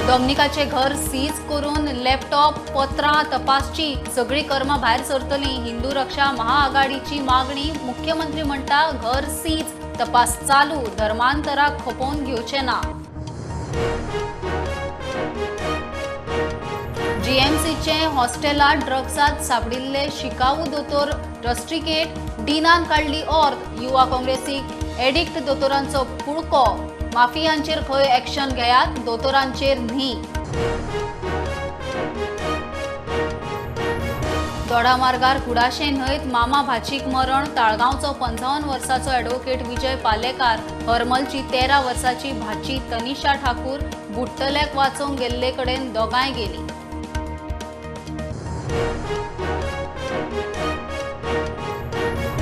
डॉमनिकाचे घर सीज करून लॅपटॉप पत्रां तपासची, सगळी कर्मां भायर सरतली. हिंदू रक्षा महाआघाडीची मागणी. मुख्यमंत्री म्हणटा घर सीज, तपास चालू, धर्मांतराक खपोवन घेवचे ना. जीएमसीचे हॉस्टेलात ड्रग्सात सापडिल्ले शिकाऊ दोतोर रस्ट्रिकेट, डीनान काडली ऑर्द. युवा काँग्रेसीक एडिक्ट दोतोरांचो पुळको, माफियांचेर खंय एक्शन घेयात, दोतोरांचेर न्ही. दोडामार्गार कुडाशे न्हंयत मामा भाचीक मरण. ताळगांवचो 55 वर्साचो ॲडव्होकेट विजय पालेकार, हरमलची 13 वर्साची भाची तनिषा ठाकूर बुडटल्याक वाचोवंक गेल्ले कडेन दोगांय गेली.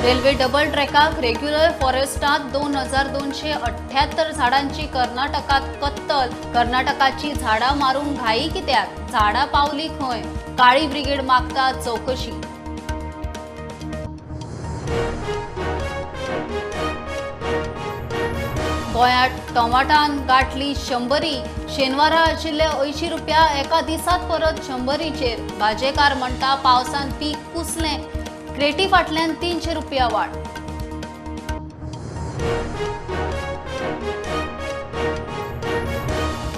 रेल्वे डबल ट्रॅकाक रेग्युलर फॉरेस्टात 2278 झाडांची कर्नाटकात कत्तल. कर्नाटकाची झाडां मारूंक घाई कित्याक, झाडां पावली खंय, काळी ब्रिगेड मागता चौकशी. गोंयांत टोमाटान गांठली 100. शेनवारा आशिल्ले 80 रुपया एका दिसात परत 100चेर. भाजेकार म्हणटा पावसान पीक कुसलें, क्रेटी फाटल्यान 300 रुपया वाड.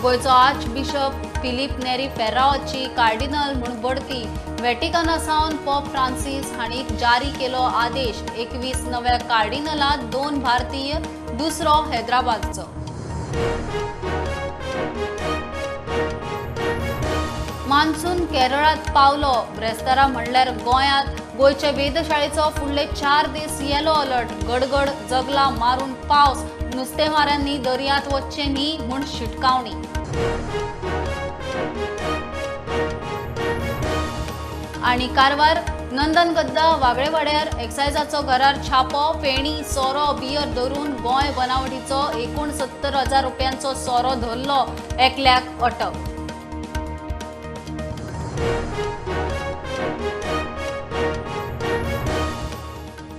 गोंयचो आर्च बिशप फिलीप नेरी फेर्राओची कार्डिनल म्हूण बढती. व्हॅटिकना सावन पॉप फ्रांसीस हांणी जारी केलो आदेश. 21 नव्या कार्डिनलात 2 भारतीय, दुसरो हैदराबादचो. मान्सून केरळात पावलो. ब्रेस्तारा म्हणल्यार गोंयांत. गोंयचे वेधशाळेचो फुडले 4 दीस येलो अलर्ट. गडगड जगला मारून पावस, नुस्तेमाऱ्यांनी दर्यांत वचचें न्ही म्हूण शिटकावणी. आनी कारवार नंदनगद्दा वागळेवाड्यार एक्सायजाचो घरार छापो. फेणी सोरो बियर धरून गोंय बनावटीचो 69,000 रुपयांचो सोरो धरलो, एकल्याक अटक.